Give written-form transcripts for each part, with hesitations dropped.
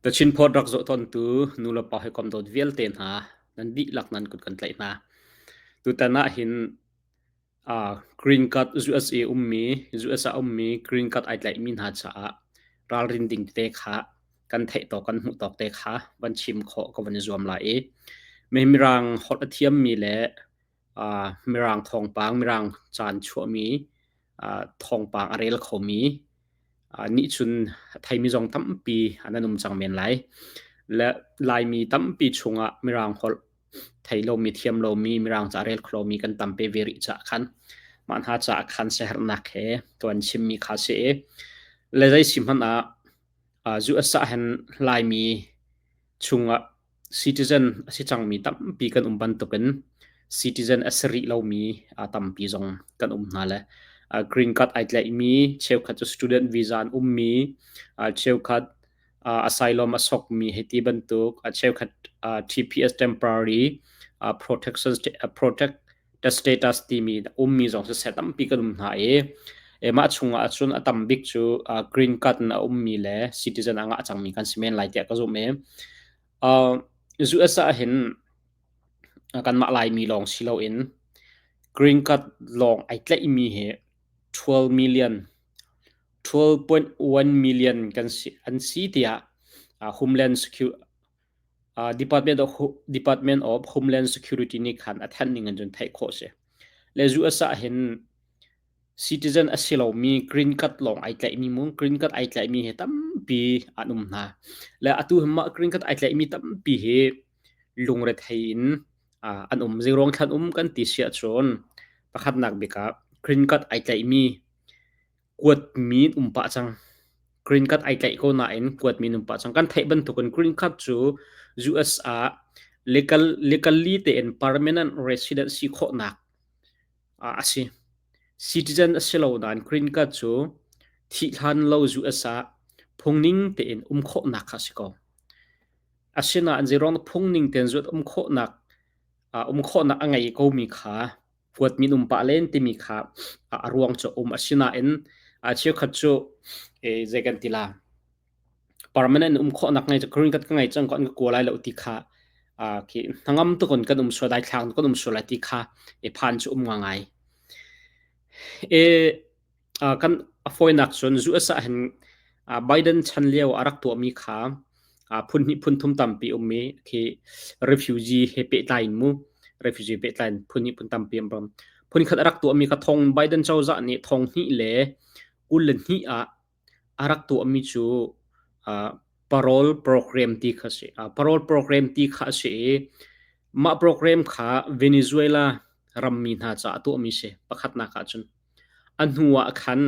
The Chin Post rak zoh tawntu nulepa hawikom dawt vialte hna nan dihlak nan kut kan tlaih hna. Tutan ah hin green card USA ummi US ah ummi green card ai tlaihmi hna caah ralrin ding tete kha kan theih tawk kan hmuh tawk te kha van chim khawh ka van i zuam lai i mirang holh a thiammi le mirang thawngpang mirang caan chuahmi thawngpang a rel khomi nih cun a theimi zong tampi an um cang men lai. Le Laimi tampi chungah mirang holh thei lomi thiam lomi mirang ca rel kho lomi kan tampi ve rih caah khan mah hna caah khan siaherhnak he tuan chimmi kha si i le zei si hmanh ah US ah hin Laimi chungah citizen a si cangmi tampi kan um bantukin citizen a si rih lomi tampi zong kan um hna le green card ai tlaihmi cheukhat cu student visa an ummi cheukhat asylum a sokmi hei ti bantuk cheukhat TPS temporary protection protect the status timi ummi zong siseh tampi kan um hna i mah chungah ahcun a tam bik cu green card in a ummi le citizen a ngah cangmi kan si men lai tiah ka zumh i US ah hin kanmah Laimi lawng si loin green card lawng ai tlaihmi hi 12 million 12.1 million kan si an si tiah Homeland Security Department of Department of Homeland Security nih khan a thanh ning in cun theih khawh a si. Le US ah hin citizen a si lomi green card lawng ai tlaihmi mu green card ai tlaihmi hi tampi an um hna. Le atu hi mah green card ai tlaihmi tampi hi lungrethei in an um. Zeiruang thlan um kan ti si ahcun pakhatnak bik ah green card ai tlaihmi kuatmi an um pah cang. Green card ai tlaih ko nain kuatmi an um pah cang. Kan theih bantukin green card cu US ah legal, legally tein permanent resident si khawhnak a si. Citizen a si lo nain green card cu thih hlan lo US ah phungning tein um khawhnak kha a si ko. Asinain zeiruang phungning tein zuat um khawhnak um khawhnak a ngei komi kha huatmi um pah len timi kha a ruang cu um. Asinain cheukhat cu zei kan ti la permanent um khawhnak ngei cu green card ka ngei cang ko an ka kua lai lo ti kha khi hnangam tukun kan um sual dai thlang kan um sual lai ti kha e phan cu um ngai. E Kan a fawinak cun US ah hin Biden chan lio a rak tuahmi kha phun hnih phun thum tampi ummi khi refugee he pehtlai in mu refugee pehtlai in phun hnih phun tampi an um. Phun khat a rak tuahmi kha thong Biden cozah nih thong hnih le 22 ah a rak tuahmi cu parole program ti kha a si. Parole program ti kha a si i mah program kha Venezuela rammi hna caah a tuahmi si pakhatnak ahcun. A hnu ah khan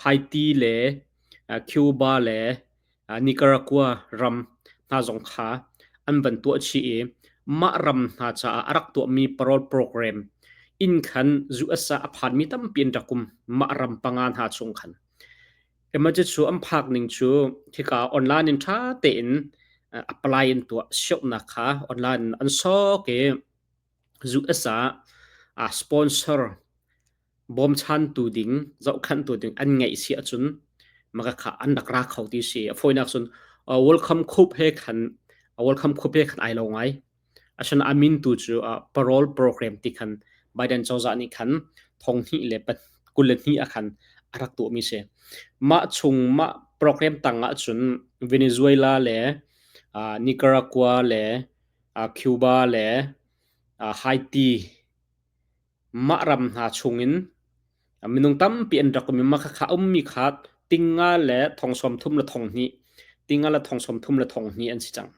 Haiti le Cuba le Nicaragua ram hna zong kha an van tuah chih i mah ram hna caah a rak tuahmi parole program inn khan US ah a phanmi tampi an rak um mah ram panga hna chung khan. Emergency an phak ning cu khika online in ṭha tein apply in tuah siohnak kha online in an sok i US ah sponsor bawmchantu ding zohkhenhtu ding an ngeih si ahcun maka kha an rak ra kho ti si. A fawinak cun Welcome Corps he khan Welcome Corps he khan ai lo ngai. Asinain a min tu cu parole program ti khan Biden cozah nih khan thong hnih le 22 ah khan a rak tuahmi si. Mah chung mah program tang ahcun Venezuela le Nicaragua le Cuba le Haiti mah ram hna chungin minung tampi an rak um i mah khakha ummi kha tinga le thong sawm thum le thong hnih tinga le thong sawm thum le thong hnih an si cang.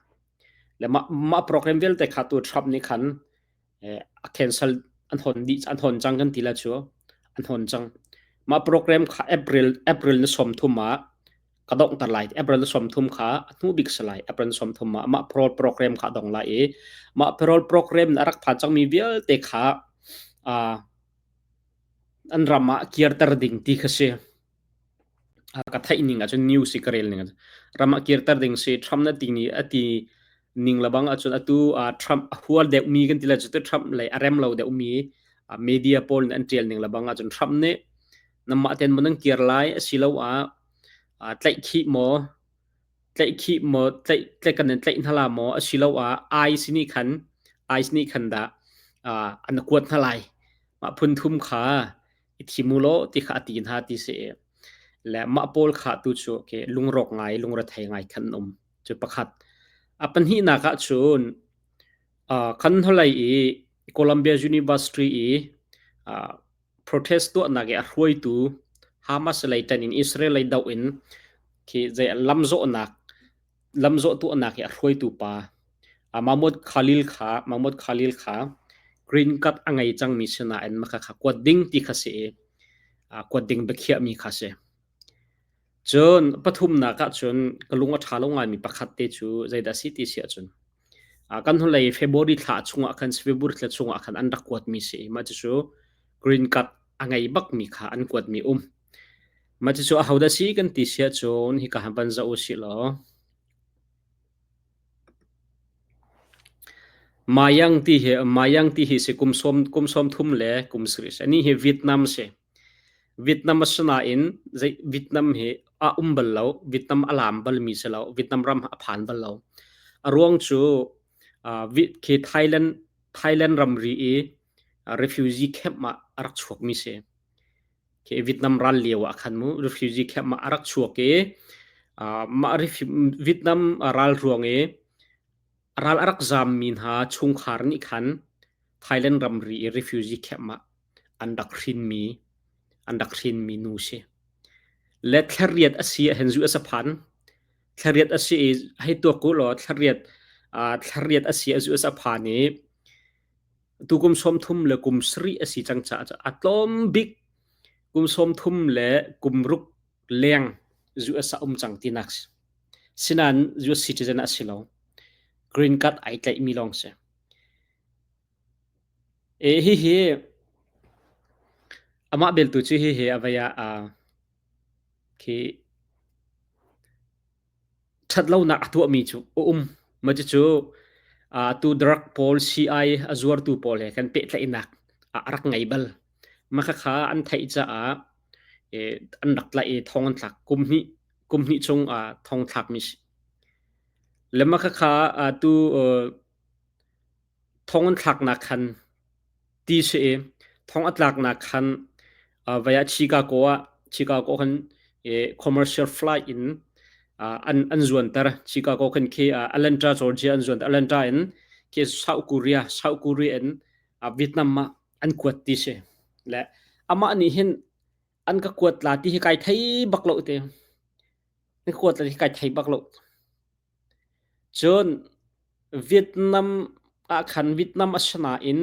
Le mah mah program vialte kha tu Trump nih khan a cancel an hon dih an hon cang kan ti la cu an hon cang. Mah program kha April April ni sawm thum ah ka donghter lai. April 30 kha a hnu bik si lai. April 30 ah mah parole program kha a dong lai i mah parole program a rak phan cangmi vialte kha an ram ah kirter ding ti kha si. Ka theih ning ahcun news i ka rel ning ahcun ram ah kirter ding si Trump na ti ni a ti ning lebang ahcun atu Trump a hual deuhmi kan ti lai cu Trump lei a rem lo deuhmi media pawl nih an tial ning lebang ahcun Trump nih namah ten maw nan kir lai asiloah tlaihkhih maw? Tlaihkhih maw tlaih tlaih kan in tlaih hna la maw asiloah ICE nih khan ICE nih khan dah an kuat hna lai. Mah phun thum kha i thim u law ti kha a ti hna ti si. Le mah pawl kha tu cu okay, lungrawk ngai lungrethei ngai khan an um. Cu pakhat. A pahnihnak ah cun kan hnulei i Columbia University i protest tuahnak i a hruaitu Hamas lei ṭan in Israel lei doh in khi zei lamzawhnak lamzawh tuahnak i a hruaitu pa Mahmoud Khalil kha Mahmoud Khalil kha green card a ngei cangmi si nain maka kha kuat ding ti kha si i kuat ding biakhiahmi kha si. Cun pathumnak ah cun ka lung a ṭha lo ngaimi pakhat te cu zeidah a si ti si ahcun kan hnulei February thla chungah khan February thla chungah khan an rak kuatmi si i mah cucu green card a ngei bakmi kha an kuatmi um. Mah cucu ahodah si kan ti si ahcun hika han van zoh u sih law Mayang ti hi Mayang ti hi si kum sawm kum sawm thum le kum sarih si. Anih hi Vietnam si. Vietnam a si nain zei Vietnam hi a um bal lo. Vietnam a lam balmi si lo. Vietnam ram a phan bal lo. A ruang cu uh, khi Thailand Thailand ramri i refugee camp ah a rak chuakmi si. Khi Vietnam ral lio ah khan mu refugee camp ah a rak chuak i uh, mah Vietnam ral ruang i ral a rak zammi hna chungkhar nih khan Thailand ramri i refugee camp ah an rak hrinmi an rak hrinmi nu si. Le thlariat a si ahhin zu a phan. Thlariat a si i hei tuak u law thlariat thlariat a si a zu a phan i tu kum 30 le kum sarih a si cang caah a tlawm bik kum 30 le kum ruk leng US a um cang tinak si. Sinain US citizen a si lo. Green card ai tlaihmi lawng si. E hihi amah beltu cu hihi a vei ah khi ṭhatlonak a tuahmi cu a um. Mah cucu tu drug pawl sii-ai a zuartu pawl he kan pehtlaihnak a rak ngei bal. Mah khakha an theih caah an rak tlaih i thong an thlak. Kum hnih kum hnih chung thong thlakmi si. Le mah khakha tu Thong an thlaknak khan ti si i thong a tlaknak khan vai ah Chicago ah Chicago khan commercial flight in an an zuanter. Chicago khan khi Atlanta, Georgia an zuanter. Atlanta in khi South Korea, South Korea in Vietnam ah an kuat ti si. Le amah nih hin an ka kuat la ti hi kai thei bak lo te. An ka kuat la ti hi kai thei bak lo. Cun Vietnam ah khan Vietnam a si nain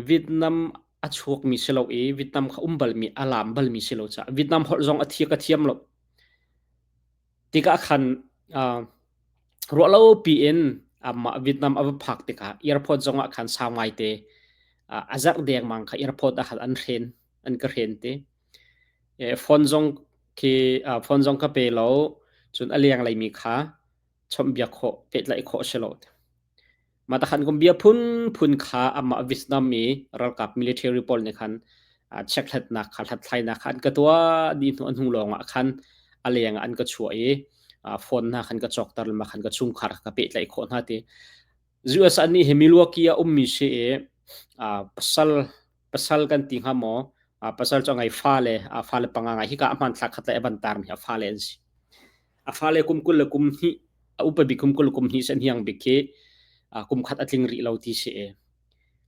Vietnam a chuakmi si lo i Vietnam kha um balmi a laam balmi si lo caah Vietnam holh zong a thia ka thiam lo. Tikah khan uh, ruahlo piin amah Vietnam a va phak tikah airport zong ah khan sau ngaite uh, a zarh dengmang kha airport ah khan an hren an ka hren te. Phone zong khi phone zong ka pe lo cun a leng leimi kha chawnhbiak khawh pehtlaih khawh a si lo. Mah takhan kum bia phunphun kha amah Vietnam i ralkap military pawl nih khan checkhlatnak kha hlathlainak kha an ka tuah dih hnu a hnu lawng ah khan a leng ah an ka chuah i phone hna khan ka cawkter le mah khan ka chungkhar ka pehtlaih khawh hna ti. US nih hi Milwaukee ah ummi si i pasal pasal kan ti hnga maw pasal cu ngei fale fale panga ngai hika a hmanthlak khat le a van tarmi a fale an si a fale kum 20 le kum hnih a upa bik kum 20 le kum hnih san hiang bik khi kum khat a tling rih lo ti si e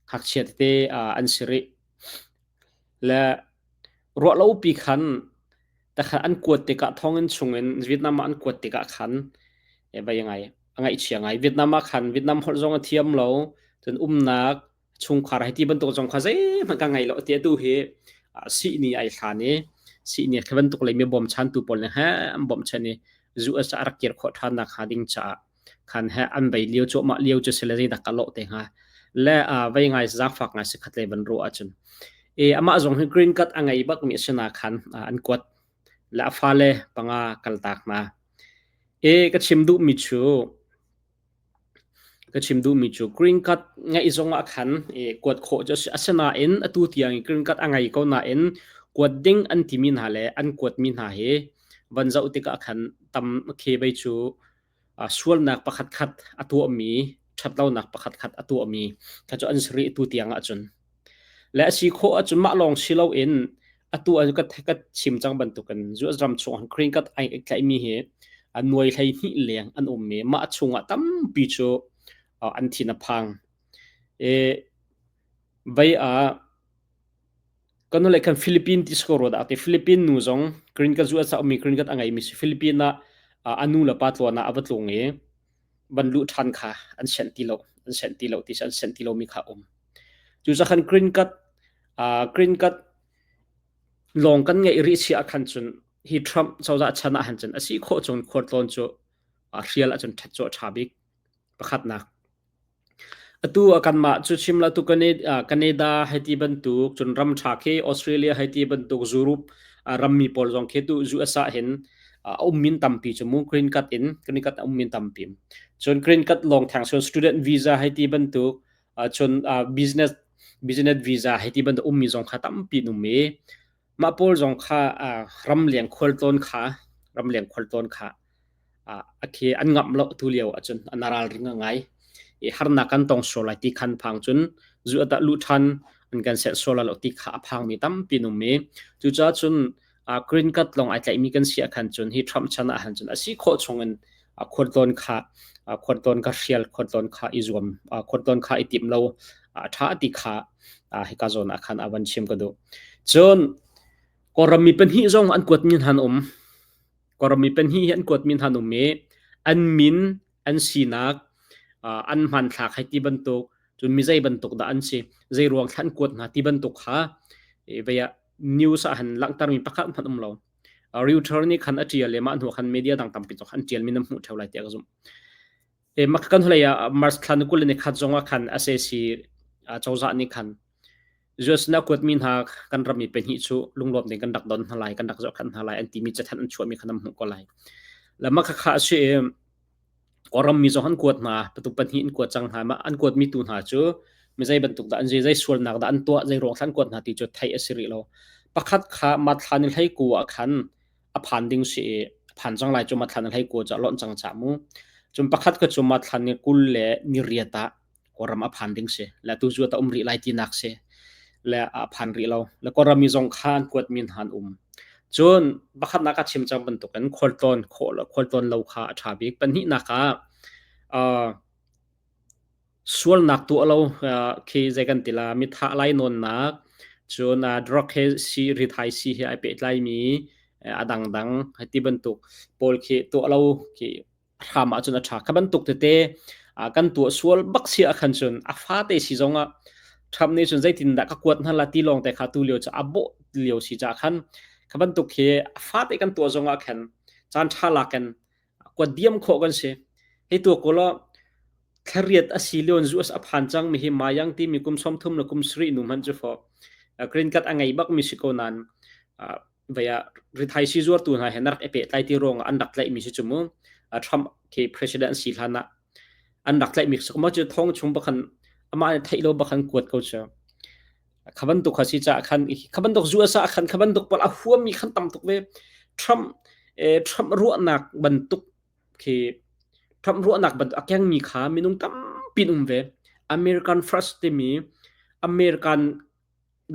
ngakchia tete an si rih le ruah lo pi khan takhan an kuat tikah thonginn chungin Vietnam ah an kuat tikah khan e vai ngai a ngaihchia ngai Vietnam ah khan Vietnam holh zong a thiam lo cun umnak chungkhar hei ti bantuk zong kha zeihmanh ka ngei lo ti atu hi sihni ai hlan i sihni khi bantuk lei mi bawmchantu pawl nih he an bawmchan i US a rak kir khawh ṭhan nak hnga ding caah khan he an bei lio cuahmah lio cu si le zeidak ka lawh te hnga le vei ngai zaangfak ngai si khat le van ruah ahcun e amah zong hi green card a ngei bak mi a si na khan an kuat le a fale panga kaltak hna e ka chim duh mi cu Ka chim duhmi cu green card ngeih zongah khan kuat khawh cu a si. Asinain atu tiang i green card a ngei ko nain kuat ding an timi hna le an kuatmi hna hi van zoh tikah khan tam khi bei cu. Sualnak pakhatkhat a tuahmi, ṭhatlonak pakhatkhat a tuahmi kha cu an si rih tu tiang ahcun. Le a si khawh ahcun mah lawng si loin atu ah ka, ka chim cang bantukin US ram chung green card ai tlaihmi hi nuai 12 leng an um i mah chungah tampi cu an thin a phang. E, vei ah kan le kan Philippine ti score ro dah te Philippine nu zong green card US a ummi green card a ngeimi si Philippine ah a nu le pa tluan ah a va tlung i van luh ṭhan kha an senh ti lo an senh ti lo ti an senh ti lomi kha um cu khan green card green card lawng kan ngeih rih si ah khan cun hi Trump cozah chan ah han cun a si khawh chung khualtlawn cu hrial ahcun ṭhat cu a ṭha bik pakhatnak Atu ah kanmah cu chim lo tu Canada hei ti bantuk cun ram ṭha khi Australia hei ti bantuk Europe rammi pawl zong khi tu US ah hin a ummin tampi cu mu green card in green card a ummin tampi. Cun green card lawng theng cun student visa hei ti bantuk cun business business visa hei ti bantuk ummi zong kha tampi an um i mah pawl zong kha ramleng khualtlawn kha ramleng khualtlawn kha a khi an ngamh lo tu lio ahcun an ralring a ngai i harnak kan tong sual lai ti khan phang cun zu ata lu ṭhan an kan set sual lo ti kha a phangmi tampi an um i cucaah cun green card lawng ai tlaihmi kan si ah khan cun hi Trump chan ah han cun a si khawh chungin khualtlawn kha khualtlawn kha hrial khualtlawn kha i zuam khualtlawn kha i timh lo a ṭha ti kha hika zawn ah khan a van chim ka duh cun Kawlram mi pahnih zong an kuat min han um Kawlram mi pahnih hi an kuat min han um i an min an sinak an hmanthlak hei ti bantuk cun mi zei bantuk dah an si zei ruang thla an kuat hna ti bantuk kha vei ah news ah han langhtermi pakhat hmanh um lo Reuters nih khan a ṭial i mah hnu khan media dang tampi zong an ṭialmi na hmuh ṭheo lai tiah ka zumh. E mak kan hlei ah March thla ni 21 zong ah khan SAC cozah nih khan US na kuatmi hna kan rammi pahnih cu lunglawm ding kan rak don hna lai kan rak zohkhenh hna lai an timi cathanh an chuahmi khan an hmuh ko lai. La mah khakha a si i rammi zong an kuat hna patu pahnih in kuat cang hna mah an kuatmi tu hna cu mi zei bantuk dah an zei zei sualnak dah an tuah zei ruang thlan kuat hna ti cu theih a si rih lo. Pakhat kha mathla ni hlei ku ah khan a phan ding si i a phan cang lai cu mathla ni hlei ku cu a lonh cang ca mu. Cun pakhat kha cu mathla ni 28 ah Kawlram a phan ding si le tu cu ta um rih lai tinak si le a phan rih lo le Kawlram mi zong kha an kuat min han um cun pakhatnak a chim cang bantukin khualtlawn khawh lo khualtlawn lo kha a ṭha bik pahnihnak ah uh, sualnak tuah lo khi zei kan ti la mi thah lai nawnnak cun drug he si rithai si he ai pehtlai mi a dangdang ti bantuk pawl khi tuah lo khi hram ahcun a ṭha. Kha bantuk tete kan tuah sual bak si ah khan cun a fate si zongah Trump nih cun zeitindah ka kuat hna la ti lawng te kha tu lio cu a bawh lio si ca khan kha bantuk khi a fate kan tuah zongah khan caan ṭha lak in kuat diam khawh kan si. Hei tu ko law thlariat a si lio in US a phan cang mi hi Mayang timi kum 30 le kum 70 nu hmanh cu fo green card a ngei bak mi si ko nain vei ah rithai sii zuartu hna he na rak i pehtlai ti ruangah an rak tlaihmi si cu mu Trump khi president si hlan ah an rak tlaihmi si ma cu thong chung bakhan amah nih theih lo bakhan kuat ko cu kha bantuk kha si ca khan kha bantuk USA khan kha bantuk pal a huammi khan tam tuk ve Trump eh, Trump ruahnak bantuk khi Trump ruahnak bantuk a kengmi kha minung tampi um ve American first timi American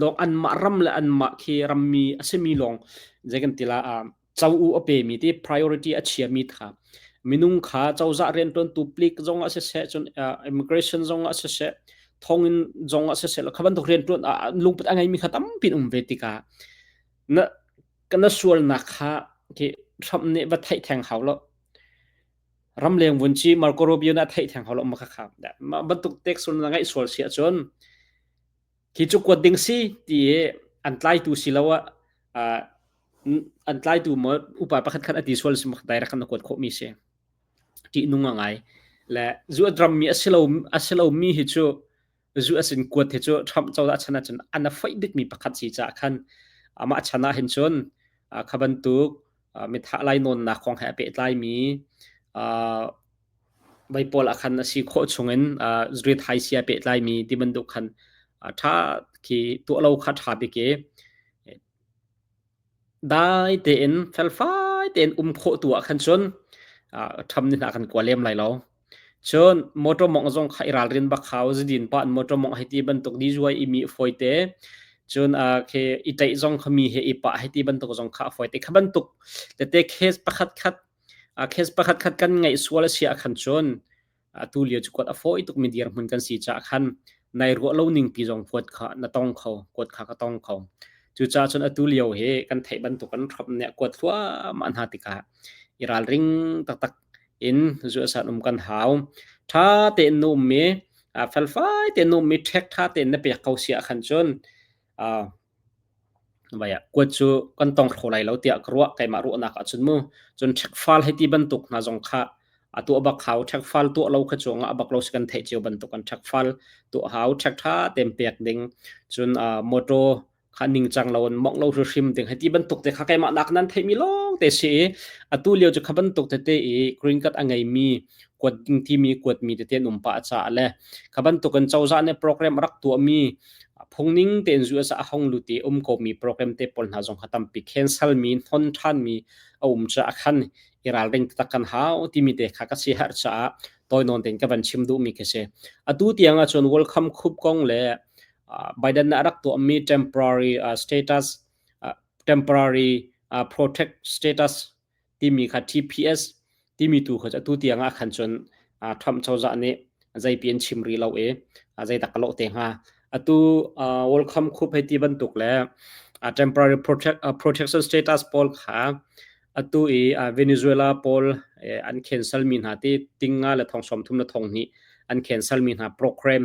lawng anmah ram le anmah khi rammi a simi lawng zei kan ti la co u a pemi ti priority a chiami kha minung kha cozah riantuantu plik zong ah siseh cun immigration zong ah siseh thongin zong ah siseh kha bantuk riantuan lungput a ngeimi kha tampi um ve tikah na kana sualnak kha khi Trump nih va theih theng hau lo ramleng vun ci Marco Rubio na theih theng hau lo ma kha kha bantuk tek sul na ngaih sual si ahcun Khi cu kuat ding si ti i an tlaitu si lo ah an tlaitu maw upa pakhat khat a ti sual si direct kan na kuat khawhmi si. Ṭihnung a ngai. Le zu a drammi a si lo a si lomi hi cu zu a sin kuat hi cu Trump cozah chan ahcun an a foih bikmi pakhat si caah khan amah chan ah hin cun kha bantuk mithah lainawnnak kong he a pehtlaimi Vai pawl ah khan a si khawh chungin rit hai sia pehtlaimi ti bantuk khan ṭha khi tuah lo kha ṭha bik i dai tein felfai tein um khawh tu ah khan cun. Trump nih hna kan kua lem lai lo. Cun motor mawngh zong kha i ralrin bak hau. Zudin pa an motor mawngh hei ti bantuk DUI i mi fawite. Cun khi i ṭaih zong kha mi he i pah hei ti bantuk zong kha a fawite. Kha bantuk tete case pakhat khat case pakhat khat kan ngeih sual a si ah khan cun atu lio cu kuat a fawi tukmi dirhmun kan si caah khan nai ruah lo ning pi zong kuat kha na tong kho, kuat kha ka tong kho. Cucaah cun atu lio hi kan theih bantuk kan Trump nih a kuat thluahmah hna tikah i ralring taktak in zuahsan um kan hau. Ṭha tein na um i felfai tein na um i ṭhek ṭha tein na pek ko si ah khan cun vai ah kuat cu kan tong hraw lai lo tiah ka ruah keimah ruahnak ahcun mu. Cun ṭhekfal hei ti bantuk hna zong kha a tuah bak hau. Ṭhekfal tuah lo kha cu ngah bak lo si kan theih cio bantuk an ṭhekfal tuah hau. Ṭhek ṭha tein pek ding. Cun motor kha ningcang lo in mongh lo hrimhrim ding hei ti bantuk te kha keimah nak nan theihmi lawng te si i atu lio cu kha bantuk tete i green card a ngeimi kuat ding timi kuatmi tete an um pah caah le kha bantuk in cozah nih program a rak tuahmi phungning tein US ah a hong lut i um komi program te pawl hna zong kha tampi cancel mi hnon ṭhanmi a um caah khan i ralring taktak kan hau timi te kha ka si herh caah tawi nawn tein ka van chim duhmi khi si. Atu tiang ahcun welcome khup kong le Biden nih a rak tuahmi temporary status temporary protect status timi kha TPS timi tu kha atu tiang ah khan cun Trump cozah nih zeipi an chim rih lo i zeidah ka lawh te hnga. Atu welcome khup hei ti bantuk le temporary protection status pawl kha atu i Venezuela pawl an cancel mi hna ti tinga le thong 30 le thong hnih an cancel mi hna program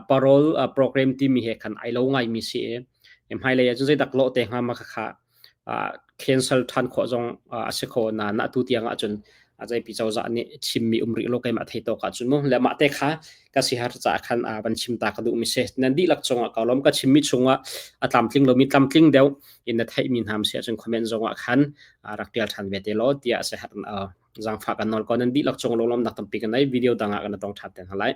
parole program timi he khan ai lo ngai mi si i hmailei ah cun zeidak lawh te hnga ma kha cancel ṭhan khawh zong a si kho na na atu tiang ahcun zeipi cozah nih chimmi um rih lo keimah thei tawk ahcun mu le mah te kha ka si har caah khan van chim ta ka duh mi si nan dihlak cungah ka lawm ka chimmi chungah a tlamtling lomi tlamtling deuh in na theihmi hna si ahcun comment zongah khan rak tial ṭhan ve te law tiah se har zangfah kan nawl ko nan dihlak cung lawmnak tampi kan nei video dang ah kan tong ṭhan te hna lai.